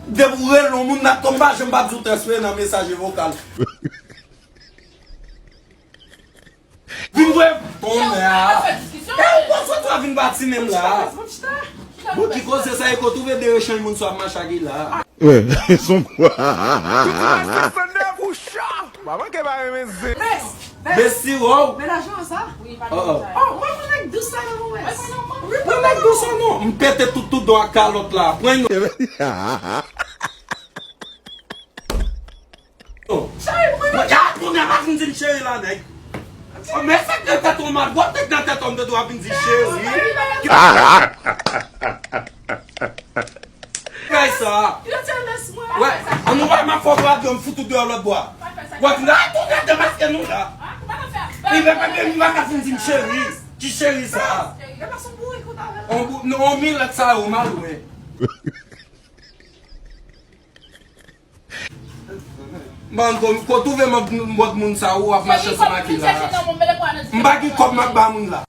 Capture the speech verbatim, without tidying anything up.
Depi w rele yon moun nan tonba, jan m pa di w transfere nan mesaje vokal. Vin voye ton la. E ou konn soti a vin patinen m la. Bon, ki koze sa e ko twouve de rechanj moun sa ap mache ak li la. Son kwa. Sèsannèf ou cho. Pa manke pa renmen zen. Besi, wow. Men lajan sa? Oh, oh. Oh, mwen pran nèg dous sa nan mwen. Pran nèg dous sa non. M pete tout, tout don ak kalòt la. Pran yon. Cheri, mwen. Ya, kounye a pa vin di m cheri la, nèg. Oh, men sa k nan tèt ou mal, bòt nèg nan tèt ou m te dwa vin di cheri. Kay sa. Wè, an nou wè m ap fè w radyo, m fout ou deyò lòt bò. Wè, m la tounen demaske nou la. Li pa ka vin, li pa ka vin di m cheri. Ki cheri sa? On bou-, non, on milèt sa yo mal wè. Ban ko, ko twouve m ap m bòt moun sa ou ap mache ansanm ak li la. M pa gen kòb m ap ba moun la.